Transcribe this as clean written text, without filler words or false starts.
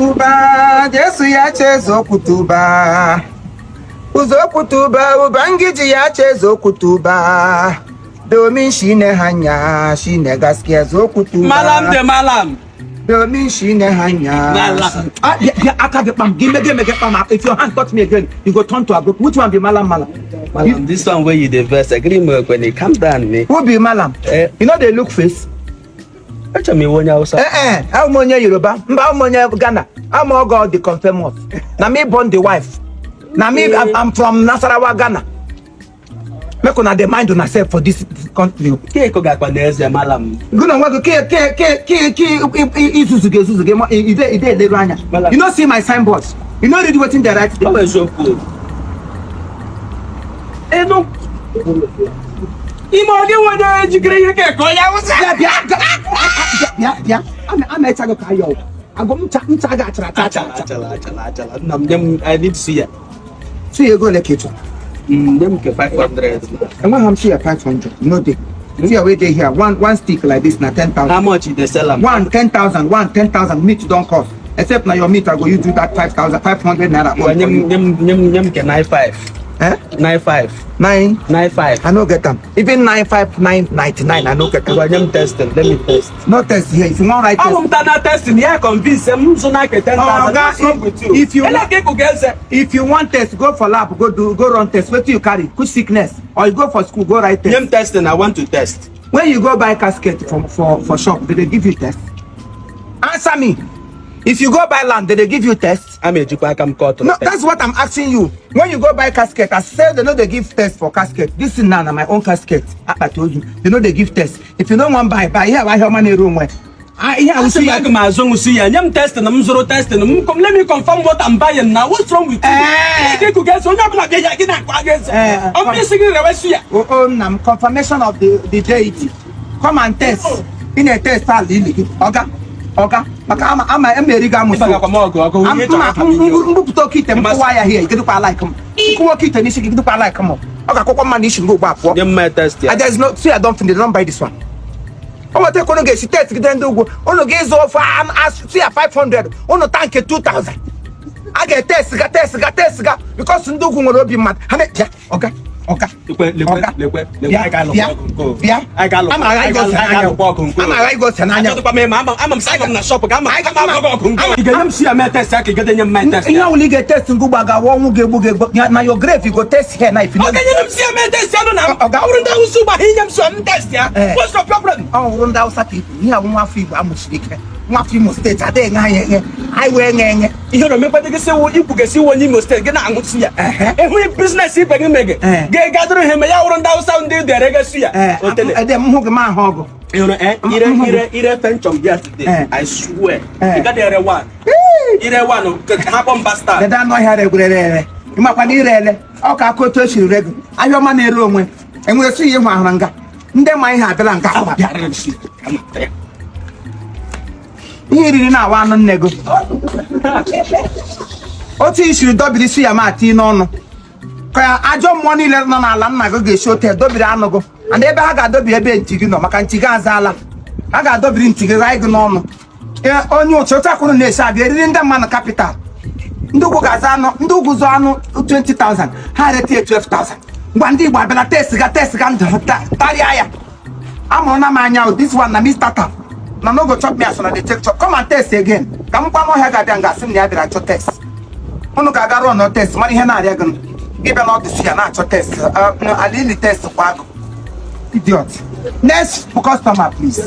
Kutuba, Jesu ya ce zo ku tuba. Ku zo ku tuba, Ubangiji ya ce zo ku tuba. Domin shi ne hanya, shi ne gaskiya, zo ku tuba. Malam de malam. Domin shi ne hanya. Malam. Ah, bịa bịa, aka gị kpam, gị mege mege kpam. If your hand touch me again, you go turn to agro. Which one be malam malam? Malam, this one wey you dey vex, agree me when calm down ne. Who be malam? Eh. You no dey look face? Achọrọ m iwe onye Hausa. Eh eh, abụ m onye Yoruba, mba, abụ m onye Ghana. I'm Ogo the confirmous. Na me born the wife. Na me, I'm from Nasarawa, Ghana. Make una dey mind una sef for this country. Ke eko ga-akpa n'eze malam. Gụ na onwe gị ke ke ke ke izuzu gị ezuzu gị ide ide eleru anya. Malam. You no see my signboard? You no read wetin dey write Ọ there? bụ eziokwu. Enu. Ime ọ gị nwere ejikere ihe ka eko onye Hausa. Bịa bịa bịa bịa bịa, ama echa gị ka ayọ agụ ncha ncha gị achara acha acha acha. Achala achala achala. Nna m, nye m, I need to see ya. Si ego ole ka ị chọrọ? Nye m nke 500. Enweghị m suya 500, no dey. Suya wey dey here, one one stick like this na 10,000. How much you dey sell am? One 10,000, one 10,000. Meat don cost. Except na your meat I go use do that 5,500 naira Ngwa, own nye for m you. nye m nye m nye m nke 95. Eh? 95. Nine? 95. I no get am. Even 95999, I no get am. Ngwa, nye m testing, let me test. No test here. If you wan write Ọ bụ test. m ta na testing ya convince m zụ na nke 10,000. Oga, What's wrong with you? if you Ele ka ị ga eze. If you want test, go for lab, go do, go run test. Wetin you carry? Which sickness? Or you go for school, go write Nye test. m testing, I want to test. When you go buy casket from for shop, they dey give you test? Answer me. If you go buy land, they dey give you test? A ma ejikwa aka m kọtụrụ. No, that's what I'm asking you. When you go buy casket, I say they no dey give test for casket. This thing now na my own casket, akpati ozu. They no dey give test. If you no wan buy, buy. Ihe ahụ ahịa ọma na-ere onwe. Ah, ihe ahụ Asị m si ya. aga m azụ nwụsị ya, nye m testing, m zụrụ testing m kom. Let me confirm what I'm buying now. What's wrong with you? Eh. Ike ịkụ ga-eze onye ọbụla bịa ya gị na-akụ aga eze. Eh, ọ bụ isi gị rewe su ya. Oh, oh, nna m, confirmation of the deity. Come and test. Ị na-etest ala ili gị. Ọga, ọga, maka ama ama emeri gị amụsụ. Ịbagakwa m ọgụ ọgụ ihe chọrọ ka m nye. Mbupụta oke ite m kụwa ya hie, gịdịkwa like m. Kụwa oke ite n'isi gị, gịdịkwa like m. Ọ ga-akwụkwọ mma na isi ngị ugbu a pụọ. Nye m my test ya. And there is no see, I don finish, don buy this one. O nweta ka unu ga-esi test gide ndị ugwu. Unu ga-ịzụ ofe asụ ya 500, unu ta nke 2000. A ga-etest ga test ga test ga because ndị ugwu nwere obi mmadụ. Ha na-bịa, ọga, ọga. Lekwe lekwe Ọga. lekwe lekwe. Bịa, Anyị ga-alụkwa bịa, ọgụ nke o. bịa. Anyị ga-alụkwa Ama agha anyị igosi ga- anyị n'anya. ga-alụkwa ọgụ nke o. Ama agha igosi n'anya. Achọtụkwa m ịma ama ama m sị ama m na shop ga ama ama ama ọgụ nke o. Ị ga-enye m si ya mee test ya ka ị ga-enye m mee test Ihe ya? ọbụla ị ga-etest ngụ gbaga ọnwụ ga-egbu gị egbu. Na your grave you go test here na if you Ọ no ga-enye m si ya mee test ya nụ na Ọ ọ bụrụ ndị Hausa ugbu a inye m si ya m test ya. Eh. What's your problem? Ọ hụrụ ndị Hausa ka ikwu ihe awụ nwa afọ Igbo amụchiri ike, nwa afọ Imo Steeti adịghị enye anyị enye anyị wee nye enye. Ihe na omekwadị gị sị ikwu ga-esi onye Imo Steeti gị na-aṅụ su ya. Ehe. Ịhụ business ibe gị mege Eh. ga-egadoro ihe me ya wụrụ ndị Hausa ndị dere gị su ya. Ee. Otele. Ede m hụ gị ma ahụ ọgụ. Ịhụrụ eh ire ire ire fenchọm bịa today. Eh. I swear. Eh. Ị gaghị ere one. Ire one ha kpọ mba star. Dede anụ ọhịa regwere ere, ịmakwa na ire ele ọ ka aka otu esiri rego ahịa ọma na-ere onwe enwere sị ya ịhụ ahụrụ nga ndị ma ihe abịala nga ahụ bịa. Bịa rere su ya. Kama, ya. Ihe riri na-awa anụ nne gị otu i siri dọbiri isi ya ma tii n'ọnụ ka ajọ mmụọ niile nọ n'ala nna gị ga-esi ote dobiri anụ gị and ebe ha ga-adọbiri ebe ntị gị nọ maka ntị gị azaala ha ga-adọbiri ntị gị ghaa gị n'ọnụ. Ee, onye ụchụ otu akwụrụ na-esi abịa eriri ndị mmadụ capital. Ndị ugwu ga-aza anụ, ndị ugwu zụọ anụ 20,000, ha rete ya 12,000. Ngwa, ndị Igbo abịala test ga test ga ndụ tarịa ya. Amụrụ na m anya o, this one na Mr. Tam na no go chop me as una dey take chop. Come and test again ka m gwa m ọhịa ga-abịa nga asị m na ya bịara chọ test. Unu ga-aga rụọ nọ test mara ihe na-arịa gị gị bịa n'ọdụ si ya na-achọ test ala ili test kwa agụ. Idiot. Next customer, please.